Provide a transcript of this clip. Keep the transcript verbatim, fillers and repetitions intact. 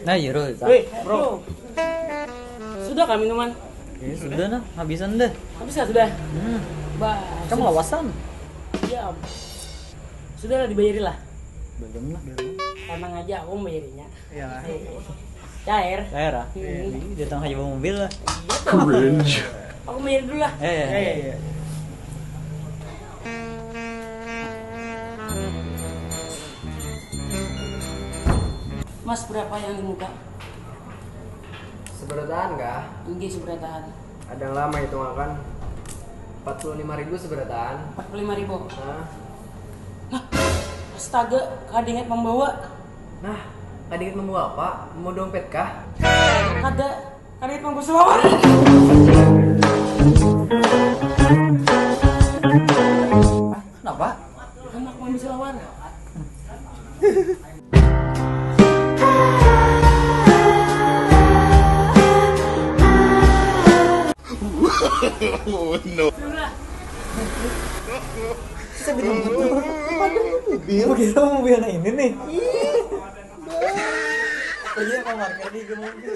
Nah, iya, Rul. Weh, bro. Sudah kah minuman? Ini sudah nah, habisan deh. Habis kah sudah? Hmm, Bah, kamu lawasan. Diam. Sudah lah, dibayari lah. Belum lah. Tenang aja, aku membayarinya. Ya. Cair. Saya lah. Datang aja bawa mobil lah. Aku bayar dulu lah. Eh, Eh, Mas, berapa yang di muka? Seberataan kah? Tinggi seberataan. Ada lama hitungakan. Empat puluh lima ribu seberataan. Empat puluh lima ribu. Nah, Nah, astaga, kada ingat membawa. Nah, kada ingat membawa apa? Mau dompet kah? Kada, kada ingat membawa selawar. Kenapa? Anak mau selawar. Saya bilang motor. Ada mobil. Mobil sama mobil anak ini nih. Iya. Iya, mau market nih, gue mobil.